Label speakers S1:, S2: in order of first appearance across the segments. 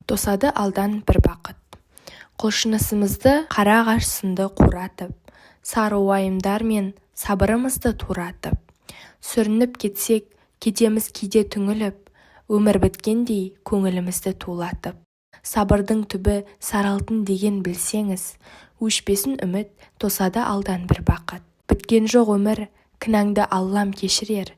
S1: Тосады алдан бір бақыт. Құлшынысымызды қара ағаш сынды қуратып, сары уайымдар мен сабырымызды туратып. Сүрініп кетсек, кетеміз кейде түңіліп, өмір біткендей көңілімізді тулатып. Сабырдың түбі сары алтын деген білсеңіз, өшпесін үміт, тосады алдан бір бақыт. Біткен жоқ өмір, кінәңді Аллам кешірер,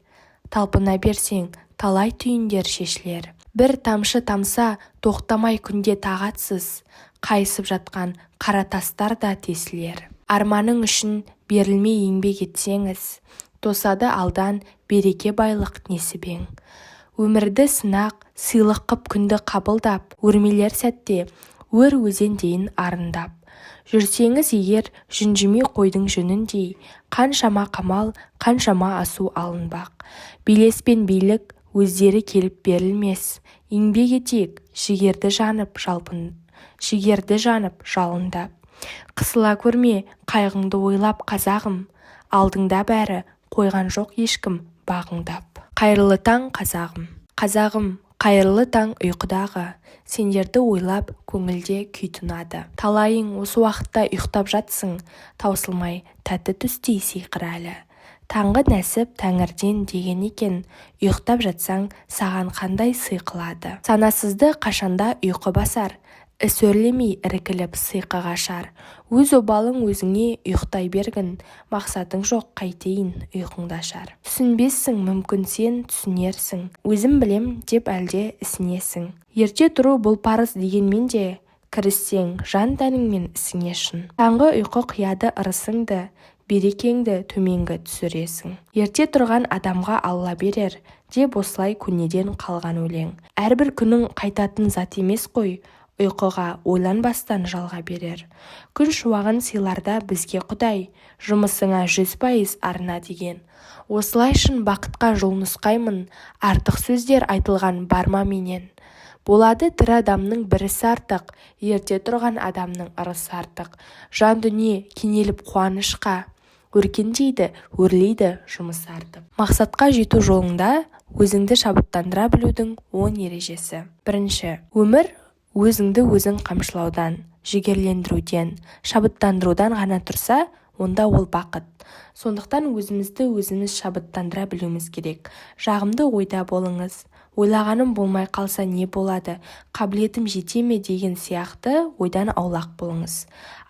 S1: талпына берсең, талай түйіндер шешілер. Бір тамшы тамса, тоқтамай күнде тағатсыз, қайысып жатқан қара тастар да тесілер. Арманың үшін берілмей еңбек етсеңіз, тосады алдан береке, байлық, несібең. Өмірді сынақ, сыйлық қып күнді қабылдап, өрмелер сәтте өр өзендейін арындап. Жүрсеңіз егер жүнжімей қойдың жүніндей, қаншама қамал, қаншама асу алынбақ. Белес пен билік өздері келіп берілмес, еңбек етейік жігерді жанып, жалындап. Қысыла көрме қайғыңды ойлап, қазағым, алдыңда бәрі, қойған жоқ ешкім бағыңдап. Қайырлы таң, қазағым! Қазағым, қайырлы таң! Ұйқыдағы сендерді ойлап, көңілде күй тұнады. Талайың осы уақытта ұйықтап жатсың, таусылмай тәтті түстей сиқыр әлі. Таңғы нәсіп тәңірден деген екен, ұйықтап жатсаң, саған қандай сый қылады? Санасызды қашанда ұйқы басар, іс өрлемей іркіліп сиқы қашар. Өз обалың өзіңе, ұйықтай бергін, мақсатың жоқ, қайтейін ұйқыңды ашар. Түсінбессің мүмкін, сен түсінерсің, өзім білем деп әлде ісінесің. Ерте тұру бұл парыз дегенмен де, кіріссең жан-тәніңмен ісіңе шын. Таңғы ұйқы қияды ырысыңды, берекеңді төменгі түсіресің. Ерте тұрған адамға Алла берер деп осылай көнеден қалған өлең. Әрбір күнің қайтатын зат емес қой, ұйқыға ойланбастан жалға берер. Күн шуағын сыйларда бізге Құдай, жұмысыңа 100% арна деген. Осылай шын бақытқа жол нұсқаймын, артық сөздер айтылған бар ма менен? Болады тірі адамның бір ісі артық, ерте тұрған адамның ырысы артық. Жан дүние кенеліп қуанышқа, өркендейді, өрлейді жұмысы артып. Мақсатқа жету жолында өзіңді шабыттандыра білудің 10 ережесі. Бірінші, өмір өзіңді өзің қамшылаудан, жігерлендіруден, шабыттандырудан ғана тұрса, онда ол бақыт. Сондықтан өзімізді өзіміз шабыттандыра білуіміз керек. Жағымды ойда болыңыз. Ойлағаным болмай қалса не болады, қабілетім жете ме деген сияқты ойдан аулақ болыңыз.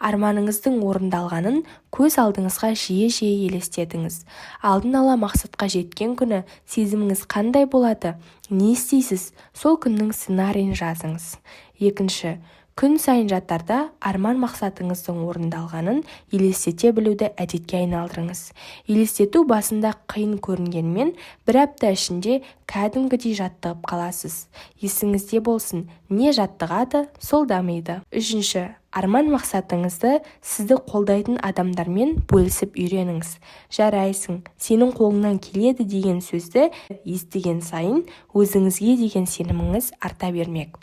S1: Арманыңыздың орындалғанын көз алдыңызға жиі-жиі елестетіңіз. Алдын ала мақсатқа жеткен күні сезіміңіз қандай болады, не істейсіз, сол күннің сценарийін жазыңыз. Екінші, күн сайын жатарда арман мақсатыңыздың орындалғанын елестете білуді әдетке айналдырыңыз. Елестету басында қиын көрінгенмен, бір апта ішінде кәдімгідей жаттығып қаласыз. Есіңізде болсын, не жаттығады, сол дамиды. Үшінші, арман мақсатыңызды сізді қолдайтын адамдармен бөлісіп үйреніңіз. Жарайсың, сенің қолыңнан келеді деген сөзді естіген сайын өзіңізге деген сеніміңіз арта бермек.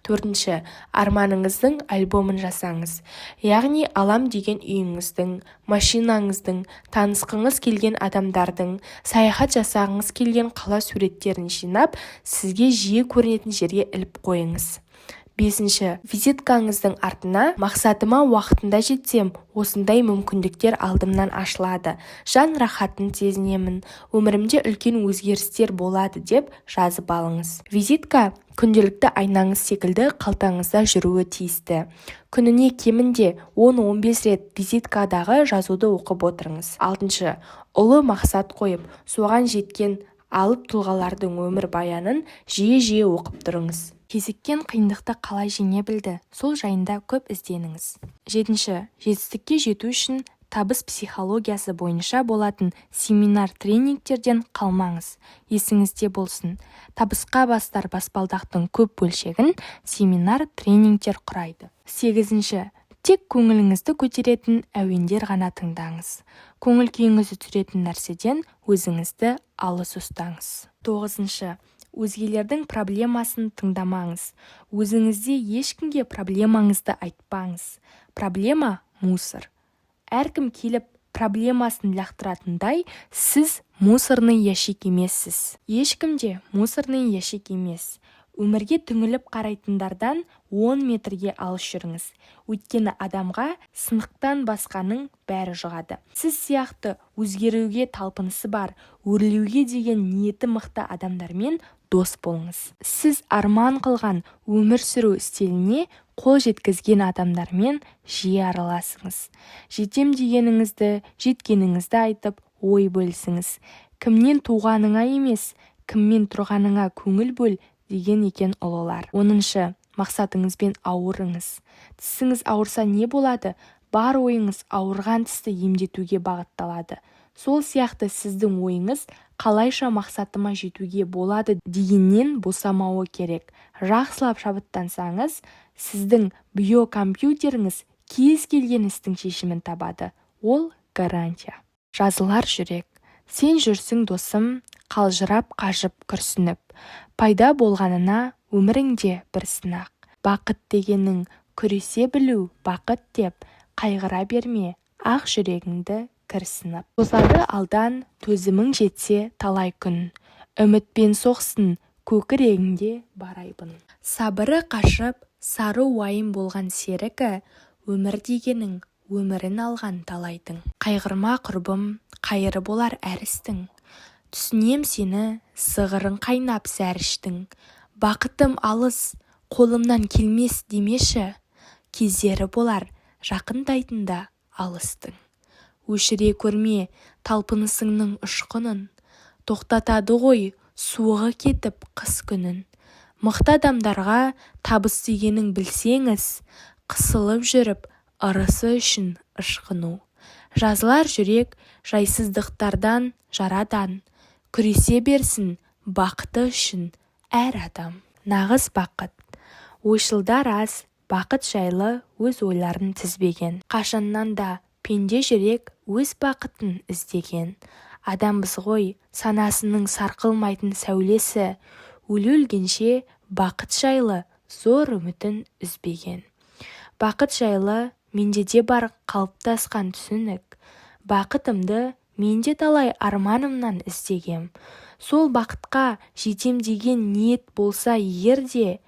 S1: Төртінші, арманыңыздың альбомын жасаңыз. Яғни алам деген үйіңіздің, машинаңыздың, танысқыңыз келген адамдардың, саяхат жасағыңыз келген қала суреттерін жинап, сізге жиі көрінетін жерге іліп қойыңыз. Бесінші, визиткаңыздың артына «Мақсатыма уақытында жетсем, осындай мүмкіндіктер алдымнан ашылады, жан рахатын сезінемін, өмірімде үлкен өзгерістер болады» деп жазып алыңыз. Визитка күнделікті айнаңыз секілді қалтаңызда жүруі тиісті. Күніне кемінде 10-15 рет визиткадағы жазуды оқып отырыңыз. Алтыншы, ұлы мақсат қойып, соған жеткен алып тұлғалардың өмір баянын жиі-жиі оқып тұрыңыз. Кезіккен қиындықты қалай жеңе білді, сол жайында көп ізденіңіз. Жетінші, жетістікке жету үшін табыс психологиясы бойынша болатын семинар-тренингтерден қалмаңыз. Есіңізде болсын, табысқа бастар баспалдақтың көп бөлшегін семинар-тренингтер құрайды. Сегізінші, тек көңіліңізді көтеретін әуендер ғана тыңдаңыз. Көңіл күйіңізді түсіретін нәрседен өзіңізді алыс ұстаңыз. Тоғызыншы, өзгелердің проблемасын тыңдамаңыз. Өзіңізде ешкімге проблемаңызды айтпаңыз. Проблема – мусор. Әркім келіп проблемасын лақтыратындай, сіз мусорный ящик емессіз. Ешкім де мусорный ящик емес. Өмірге түңіліп қарайтындардан 10 метрге алыс жүріңіз. Өйткені адамға сынықтан басқаның бәрі жұғады. Сіз сияқты өзгеруге талпынысы бар, өрлеуге деген ниеті мықты адамдармен дос болыңыз. Сіз арман қылған өмір сүру стиліне қол жеткізген адамдармен жиі араласыңыз. Жетем дегеніңізді, жеткеніңізді айтып, ой бөлісіңіз. Кімнен туғаныңа емес, кіммен тұрғаныңа көңіл бөл деген екен ұлылар. 10-шы, мақсатыңызбен ауырыңыз. Тісіңіз ауырса не болады? Бар ойыңыз ауырған тісті емдетуге бағытталады. Сол сияқты сіздің ойыңыз қалайша мақсатыма жетуге болады дегеннен босамауы керек. Жақсылап шабыттансаңыз, сіздің биокомпьютеріңіз кез келген істің шешімін табады. Ол гарантия. Жазылар жүрек. Сен жүрсің, досым, қалжырап, қажып, күрсініп. Пайда болғанына өміріңде бір сынақ. Бақыт дегенің күресе білу бақыт деп, қайғыра берме, ақ жүрегіңді кір сынып. Тосады алдан төзімің жетсе талай күн. Үмітпен соқсын көкірегіңде бар айбын. Сабыры қашып, сары уайым болған серігі, өмір дегенің өмірін алған талайдың. Қайғырма, құрбым, қайыры болар әр істің. Түсінем сені, зығырың қайнап зәр іштің. Бақытым алыс, қолымнан келмес демеші, кездері болар жақындайтын да алыстың. Өшіре көрме талпынысыңның ұшқынын, тоқтатады ғой суығы кетіп қыс күнін. Мықты адамдарға табыс дегенің білсеңіз, қысылып жүріп ырысы үшін ышқыну. Жазылар жүрек жайсыздықтардан жарадан, күресе берсін бақыты үшін әр адам. Нағыз бақыт. Ойшылдар аз бақыт жайлы өз ойларын тізбеген. Қашаннан да пенде жүрек өз бақытын іздеген. Адамбыз ғой, санасының сарқылмайтын сәулесі, өле-өлгенше бақыт жайлы зор үмітін үзбеген. Бақыт жайлы менде де бар қалыптасқан түсінік. Бақытымды мен де талай арманымнан іздегем. Сол бақытқа жетем деген ниет болса егер де,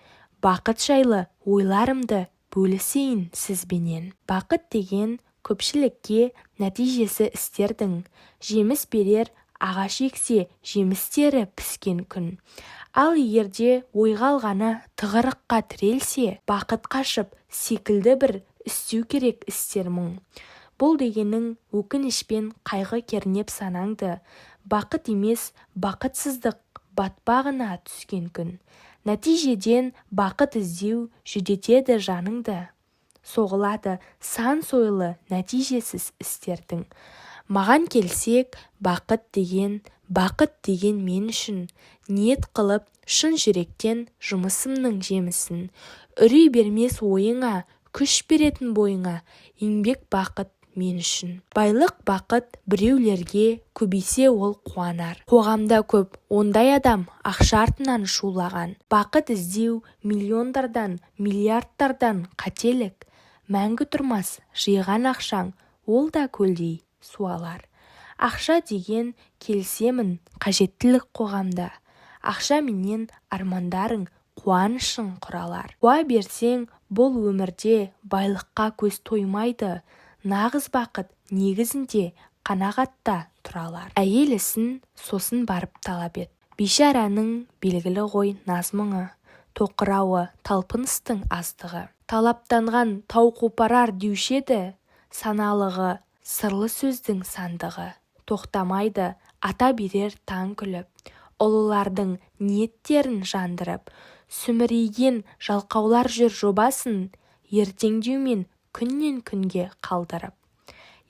S1: бақыт жайлы ойларымды бөлісейін сізбенен. Бақыт деген көпшілікке нәтижесі істердің, жеміс берер ағаш ексе жемістері піскен күн. Ал егерде ойға алғаны тығырыққа тірелсе, бақыт қашып секілді бір істеу керек істер мұң. Бұл дегенің өкінішпен қайғы кернеп санаңды, бақыт емес бақытсыздық батпағына түскен күн. Нәтижеден бақыт іздеу жүдетеді жаныңды, соғылады сан сойлы нәтижесіз істердің. Маған келсек, бақыт деген, бақыт деген мен үшін, ниет қылып шын жүректен жұмысымның жемісін. Үрей бермес ойыңа, күш беретін бойыңа, еңбек бақыт мен үшін. Байлық бақыт біреулерге көбейсе ол қуанар. Қоғамда көп ондай адам ақша артынан шулаған. Бақыт іздеу миллиондардан, миллиардтардан қателік. Мәңгі тұрмас жиған ақшаң, ол да көлдей суалар. Ақша деген келісемін қажеттілік қоғамда. Ақша менен армандарың, қуанышың құралар. Қуа берсең бұл өмірде байлыққа көз тоймайды. Нағыз бақыт негізінде қанағатта тұралар. Әйел ісін сосын барып талап ет. Бейшараның белгілі ғой наз мұңы, тоқырауы талпыныстың аздығы. Талаптанған тау қопарар деуші еді, саналығы сырлы сөздің сандығы. Тоқтамайды ата берер таң күліп, ұлылардың ниеттерін жандырып. Сүмірейген жалқаулар жүр жобасын, ертеңдеумен күннен күнге қалдырып.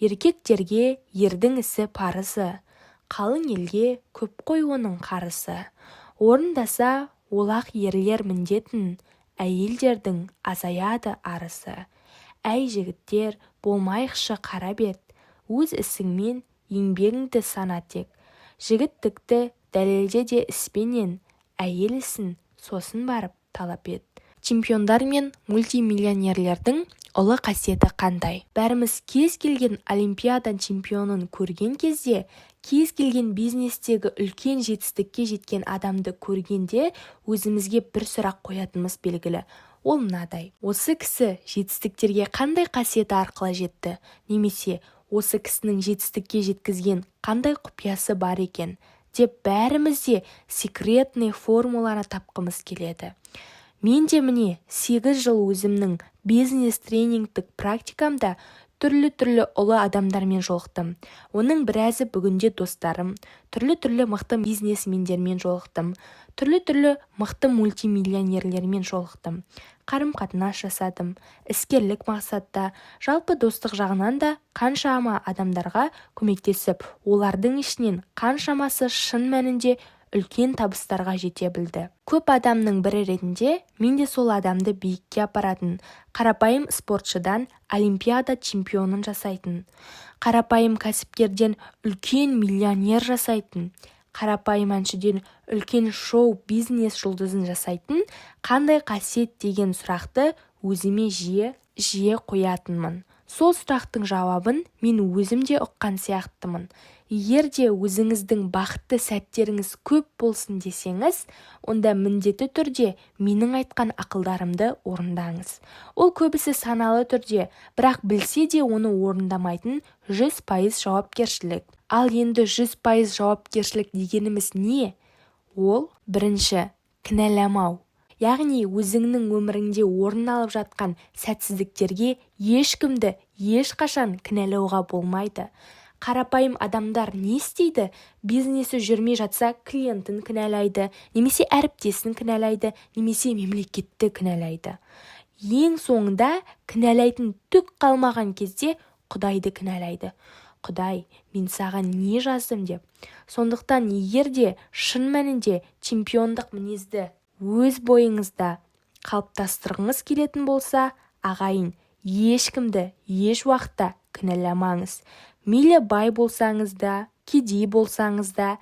S1: Еркектерге ердің ісі парызы, қалың елге көп қой оның қарызы. Орындаса олақ ерлер міндетін, әйелдердің азаяды арызы. Әй жігіттер, болмайықшы қара бет, өз ісіңмен еңбегіңді сана тек. Жігіттікті дәлелде де іспенен, әйел ісін сосын барып талап ет. Чемпиондар мен мультимиллионерлердің ұлы қасиеті қандай? Бәріміз кез келген олимпиада чемпионын көрген кезде, кез келген бизнестегі үлкен жетістікке жеткен адамды көргенде өзімізге бір сұрақ қоятынымыз белгілі. Ол мынадай: осы кісі жетістіктерге қандай қасиеті арқылы жетті немесе осы кісінің жетістікке жеткізген қандай құпиясы бар екен деп бәріміз де секретный формуланы тапқымыз келеді. Мен де, міне, 8 жыл өзімнің бизнес-тренингтік практикамда түрлі-түрлі ұлы адамдармен жолықтым. Оның біразы бүгінде достарым. Түрлі-түрлі мықты бизнесмендермен жолықтым, түрлі-түрлі мықты мультимиллионерлермен жолықтым, қарым-қатынас жасадым іскерлік мақсатта, жалпы достық жағынан да. Қаншама адамдарға көмектесіп, олардың ішінен қаншамасы шын мәнінде үлкен табыстарға жете білді. Көп адамның бірі ретінде мен де сол адамды биікке апаратын, қарапайым спортшыдан олимпиада чемпионын жасайтын, қарапайым кәсіпкерден үлкен миллионер жасайтын, қарапайым әншіден үлкен шоу-бизнес жұлдызын жасайтын қандай қасиет деген сұрақты өзіме жиі-жиі қоятынмын. Сол сұрақтың жауабын мен өзім де ұққан сияқтымын. Егер де өзіңіздің бақытты сәттеріңіз көп болсын десеңіз, онда міндетті түрде менің айтқан ақылдарымды орындаңыз. Ол көбісі саналы түрде, бірақ білсе де оны орындамайтын 100% жауапкершілік. Ал енді 100% жауапкершілік дегеніміз не? Ол бірінші, кінәламау. Яғни өзіңнің өміріңде орын алып жатқан сәтсіздіктерге ешкімді ешқашан кінәлауға болмайды. Қарапайым адамдар не істейді? Бизнесі жүрмей жатса, клиентін кінәлайды немесе әріптесін кінәлайды немесе мемлекетті кінәлайды. Ең соңында кінәлайтын түк қалмаған кезде Құдайды кінәлайды. Құдай, мен саған не жаздым деп. Сондықтан егер де шын мәнінде чемпиондық мінезді өз бойыңызда қалыптастырғыңыз келетін болса, ағайын, ешкімді еш уақытта кінәламаңыз. Мейлі бай болсаңыз да, кедей болсаңыз да,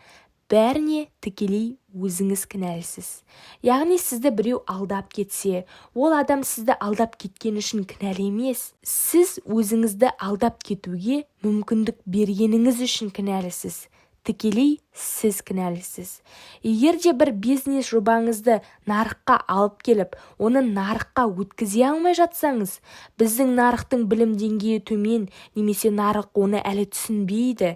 S1: бәріне тікелей өзіңіз кінәлісіз. Яғни сізді біреу алдап кетсе, ол адам сізді алдап кеткен үшін кінәлі емес. Сіз өзіңізді алдап кетуге мүмкіндік бергеніңіз үшін кінәлісіз. Тікелей сіз кінәлісіз. Егер де бір бизнес жобаңызды нарыққа алып келіп, оны нарыққа өткізе алмай жатсаңыз, біздің нарықтың білім деңгейі төмен немесе нарық оны әлі түсінбейді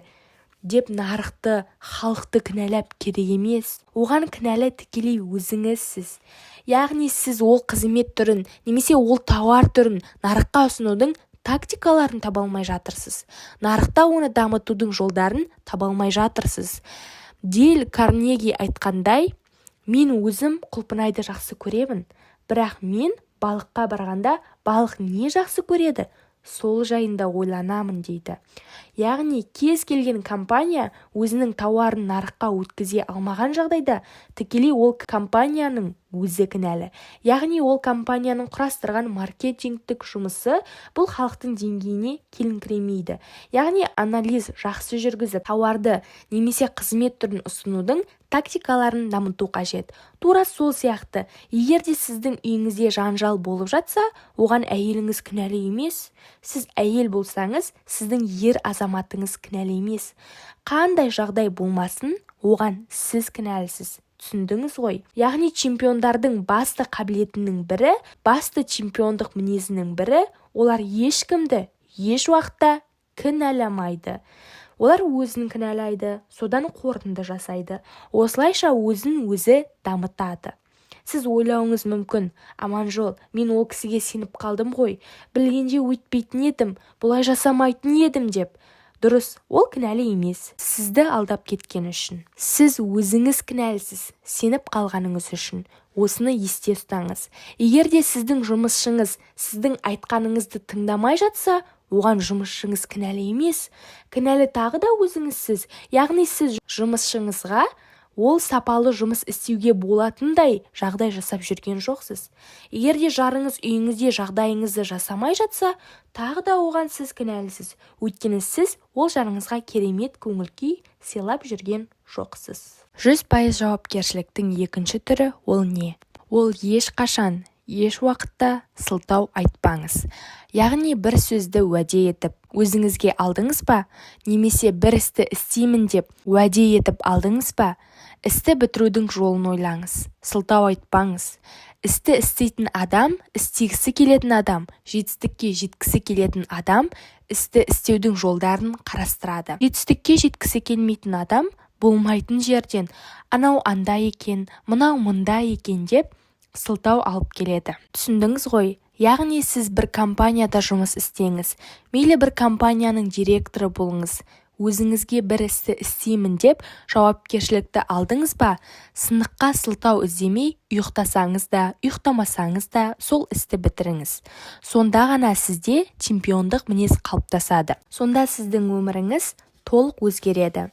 S1: деп нарықты, халықты кінәлап керек емес. Оған кінәлі тікелей өзіңізсіз. Яғни сіз ол қызмет түрін немесе ол тауар түрін нарыққа ұсынудың тактикаларын таба алмай жатырсыз. Нарықта оны дамытудың жолдарын таба алмай жатырсыз. Дейл Карнеги айтқандай, мен өзім құлпынайды жақсы көремін, бірақ мен балыққа барғанда балық не жақсы көреді, сол жайында ойланамын дейді. Яғни кез келген компания өзінің тауарын нарыққа өткізе алмаған жағдайда тікелей ол компанияның өзі кінәлі. Яғни ол компанияның құрастырған маркетингтік жұмысы бұл халықтың деңгейіне келіңкіремейді. Яғни анализ жақсы жүргізіп, тауарды немесе қызмет түрін ұсынудың тактикаларын дамыту қажет. Тура сол сияқты, егер де сіздің үйіңізде жанжал болып жатса, оған әйеліңіз кінәлі емес. Сіз әйел болсаңыз, сіздің ер азаматыңыз кінәлі емес. Қандай жағдай болмасын, оған сіз кінәлісіз. Түсіндіңіз ғой? Яғни чемпиондардың басты қабілетінің бірі, басты чемпиондық мінезінің бірі, олар ешкімді еш уақытта кінәламайды. Олар өзін кінәлайды, содан қорытынды жасайды. Осылайша өзін өзі дамытады. Сіз ойлауыңыз мүмкін: Аманжол, мен ол кісіге сеніп қалдым ғой, білгенде өйтпейтін едім, бұлай жасамайтын едім деп. Дұрыс, ол кінәлі емес сізді алдап кеткен үшін. Сіз өзіңіз кінәлісіз сеніп қалғаныңыз үшін. Осыны есте ұстаңыз. Егер де сіздің жұмысшыңыз сіздің айтқаныңызды тыңдамай жатса, оған жұмысшыңыз кінәлі емес. Кінәлі тағы да өзіңізсіз. Яғни сіз жұмысшыңызға ол сапалы жұмыс істеуге болатындай жағдай жасап жүрген жоқсыз. Егер де жарыңыз үйіңізде жағдайыңызды жасамай жатса, тағы да оған сіз кінәлісіз. Өйткені сіз ол жарыңызға керемет көңіл-күй сыйлап жүрген жоқсыз. 100% жауапкершіліктің екінші түрі ол не? Ол ешқашан Еш уақытта сылтау айтпаңыз. Яғни бір сөзді уәде етіп, өзіңізге алдыңыз ба, немесе бір істі істеймін деп уәде етіп алдыңыз ба, істі бітірудің жолын ойлаңыз, сылтау айтпаңыз. Істі істейтін адам, істегісі келетін адам, жетістікке жеткісі келетін адам істі істеудің жолдарын қарастырады. Жетістікке жеткісі келмейтін адам болмайтын жерден анау андай екен, мынау мындай екен деп сылтау алып келеді. Түсіндіңіз ғой? Яғни сіз бір компанияда жұмыс істеңіз, мейлі бір компанияның директоры болыңыз, өзіңізге бір істі істеймін деп жауапкершілікті алдыңыз ба, сыныққа сылтау іздемей, ұйықтасаңыз да, ұйықтамасаңыз да сол істі бітіріңіз. Сонда ғана сізде чемпиондық мінез қалыптасады. Сонда сіздің өміріңіз толық өзгереді.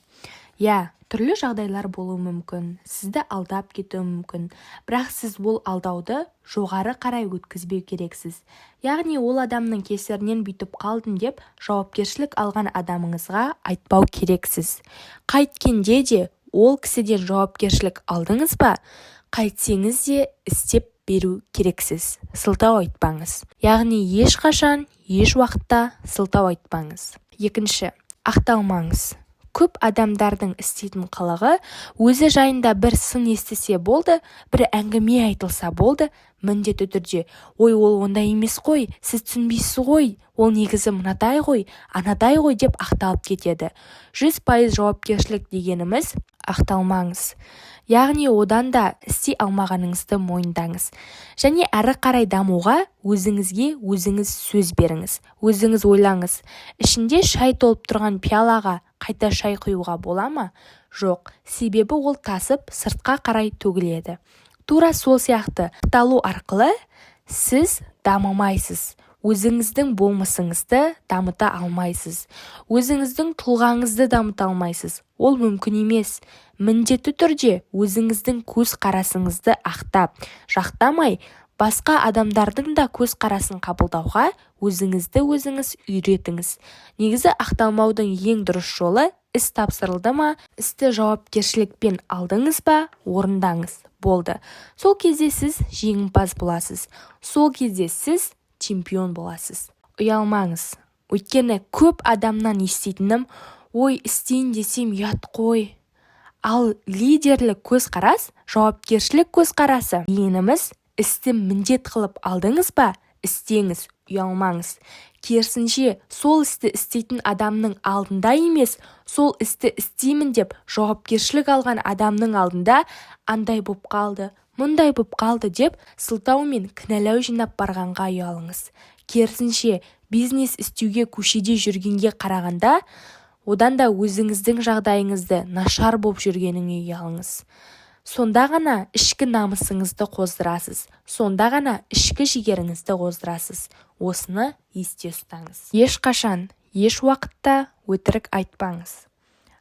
S1: Иә, түрлі жағдайлар болуы мүмкін, сізді алдап кетуі мүмкін, бірақ сіз ол алдауды жоғары қарай өткізбеу керексіз. Яғни ол адамның кесірінен бүйтіп қалдым деп жауапкершілік алған адамыңызға айтпау керексіз. Қайткенде де ол кісіден жауапкершілік алдыңыз ба, қайтсеңіз де істеп беру керексіз. Сылтау айтпаңыз. Яғни ешқашан, еш уақытта сылтау айтпаңыз. Екінші, ақталмаңыз. Көп адамдардың істейтін қылығы, өзі жайында бір сын естісе болды, бір әңгіме айтылса болды, міндетті түрде ой, ол ондай емес қой, сіз түсінбейсіз ғой, ол негізі мынадай ғой, анадай ғой деп ақталып кетеді. 100% жауапкершілік дегеніміз ақталмаңыз. Яғни одан да істей алмағаныңызды мойындаңыз. Және әрі қарай дамуға өзіңізге өзіңіз сөз беріңіз. Өзіңіз ойлаңыз. Ішінде шай толып тұрған пиалаға қайта шай құюға бола ма? Жоқ, себебі ол тасып сыртқа қарай төгіледі. Тура сол сияқты ақталу арқылы сіз дамымайсыз. Өзіңіздің болмысыңызды дамыта алмайсыз. Өзіңіздің тұлғаңызды дамыта алмайсыз. Ол мүмкін емес. Міндетті түрде өзіңіздің көзқарасыңызды ақтап, жақтамай, басқа адамдардың да көзқарасын қабылдауға өзіңізді өзіңіз үйретіңіз. Негізі ақталмаудың ең дұрыс жолы іс тапсырылды ма, істі жауапкершілікпен алдыңыз ба, орындаңыз. Болды. Сол кезде сіз жеңімпаз боласыз. Сол кезде сіз чемпион боласыз. Ұялмаңыз. Өйткені көп адамнан еститінім, ой, істейін десем ұят қой. Ал лидерлік көзқарас, жауапкершілік көзқарасы дегеніміз, істі міндет қылып алдыңыз ба, істеңіз, ұялмаңыз. Керісінше, сол істі істейтін адамның алдында емес, сол істі істеймін деп жауапкершілік алған адамның алдында андай боп қалды, мұндай боп қалды деп сылтау мен кінәлау жинап барғанға ұялыңыз. Керісінше, бизнес істеуге көшеде жүргенге қарағанда, одан да өзіңіздің жағдайыңызды нашар боп жүргеніңе ұялыңыз. Сонда ғана ішкі намысыңызды қоздырасыз, сонда ғана ішкі жігеріңізді қоздырасыз. Осыны есте ұстаңыз. Ешқашан, еш уақытта өтірік айтпаңыз.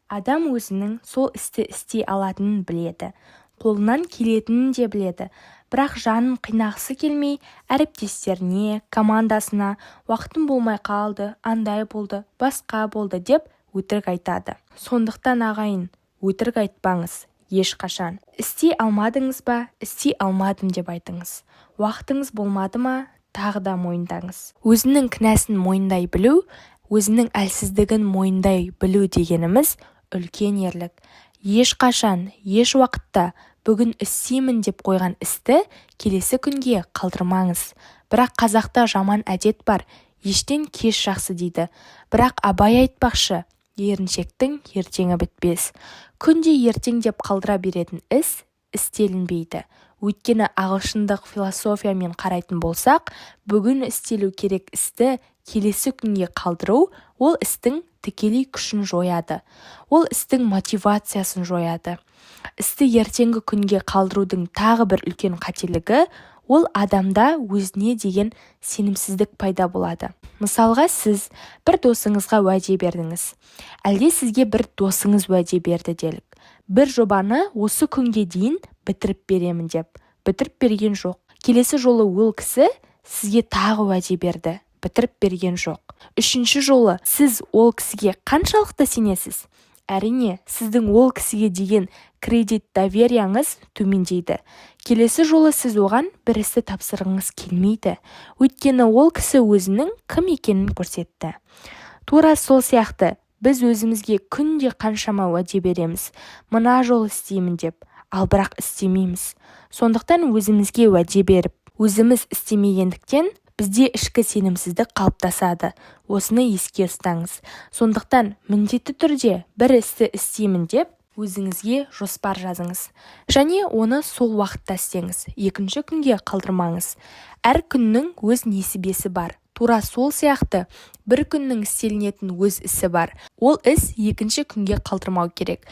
S1: Адам өзінің сол істі істей алатынын біледі, қолынан келетінін де біледі, бірақ жанын қинағысы келмей, әріптестеріне, командасына уақытым болмай қалды, андай болды, басқа болды деп өтірік айтады. Сондықтан ағайын, өтірік айтпаңыз ешқашан. Істей алмадыңыз ба, істей алмадым деп айтыңыз. Уақытыңыз болмады ма, тағы да мойындаңыз. Өзінің кінәсін мойындай білу, өзінің әлсіздігін мойындай білу дегеніміз үлкен ерлік. Ешқашан, еш уақытта бүгін істеймін деп қойған істі келесі күнге қалдырмаңыз. Бірақ қазақта жаман әдет бар, ештен кеш жақсы дейді. Бірақ Абай айтпақшы, еріншектің ертеңі бітпес. Күнде ертең деп қалдыра беретін іс істелінбейді. Өйткені ағылшындық философиямен қарайтын болсақ, бүгін істелу керек істі келесі күнге қалдыру, ол істің тікелей күшін жояды. Ол істің мотивациясын жояды. Істі ертеңгі күнге қалдырудың тағы бір үлкен қателігі, ол адамда өзіне деген сенімсіздік пайда болады. Мысалға, сіз бір досыңызға уәде бердіңіз. Әлде сізге бір досыңыз уәде берді делік. Бір жобаны осы күнге дейін бітіріп беремін деп. Бітіріп берген жоқ. Келесі жолы ол кісі сізге тағы уәде берді. Бітіріп берген жоқ. Үшінші жолы сіз ол кісіге қаншалықты сенесіз? Әрине, сіздің ол кісіге деген Кредит доверияңыз төмендейді. Келесі жолы сіз оған бір істі тапсырғыңыз келмейді, өйткені ол кісі өзінің кім екенін көрсетті. Тура сол сияқты біз өзімізге күнде қаншама уәде береміз, мына жолы істеймін деп, ал бірақ істемейміз. Сондықтан өзімізге уәде беріп, өзіміз істемегендіктен, бізде ішкі сенімсіздік қалыптасады. Осыны еске ұстаңыз. Сондықтан міндетті түрде бір істі істеймін деп өзіңізге жоспар жазыңыз және оны сол уақытта істеңіз, екінші күнге қалдырмаңыз. Әр күннің өз несібесі бар. Тура сол сияқты бір күннің істелінетін өз ісі бар. Ол іс екінші күнге қалдырмау керек.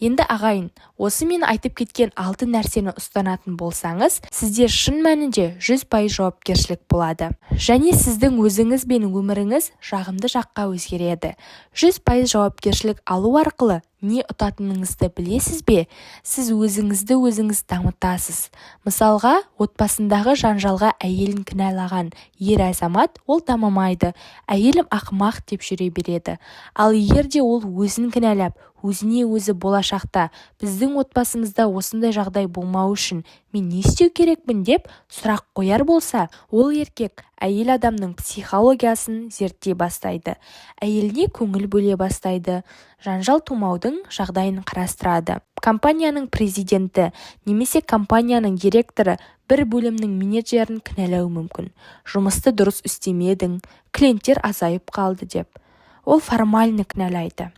S1: Енді, ағайын, осы мен айтып кеткен алты нәрсені ұстанатын болсаңыз, сізде шын мәнінде 100% жауапкершілік болады және сіздің өзіңіз бен өміріңіз жағымды жаққа өзгереді. 100% жауапкершілік алу арқылы не ұтатыныңызды білесіз бе? Сіз өзіңізді өзіңіз дамытасыз. Мысалға, отбасындағы жанжалға әйелін кінәлаған ер азамат, ол дамымайды, әйелім ақымақ деп жүре береді. Ал егер де ол өзін кінәлап, өзіне өзі болашақта біздің отбасымызда осындай жағдай болмау үшін мен не істеу керекпін деп сұрақ қояр болса, ол еркек әйел адамның психологиясын зерттей бастайды, әйеліне көңіл бөле бастайды, жанжал тумаудың жағдайын қарастырады. Компанияның президенті немесе компанияның директоры бір бөлімнің менеджерін кінәлауы мүмкін: жұмысты дұрыс істемедің, клиенттер азайып қалды деп. Ол формально кінәлайды.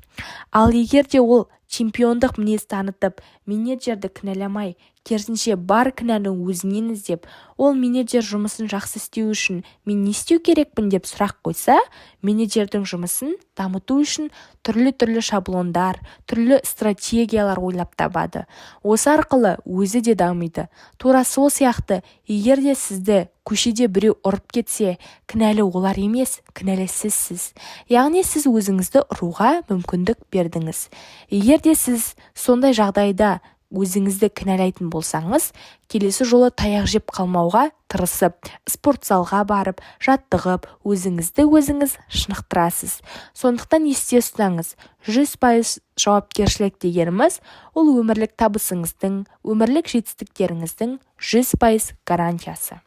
S1: Ал егер де ол чемпиондық мінез танытып, менеджерді кінәламай, керісінше бар кінәні өзінен іздеп, ол менеджер жұмысын жақсы істеу үшін мен не істеу керекпін деп сұрақ қойса, менеджердің жұмысын дамыту үшін түрлі-түрлі шаблондар, түрлі стратегиялар ойлап табады. Осы арқылы өзі де дамиды. Тура сол сияқты, егер де сізді көшеде біреу ұрып кетсе, кінәлі олар емес, кінәлі сізсіз. Яғни сіз өзіңізді ұруға мүмкіндік бердіңіз. Егер де сіз сондай жағдайда өзіңізді кінәлайтын болсаңыз, келесі жолы таяқ жеп қалмауға тырысып, спортзалға барып, жаттығып, өзіңізді өзіңіз шынықтырасыз. Сондықтан есте ұстаңыз: 100% жауапкершілік дегеніміз – ол өмірлік табысыңыздың, өмірлік жетістіктеріңіздің 100% гарантиясы.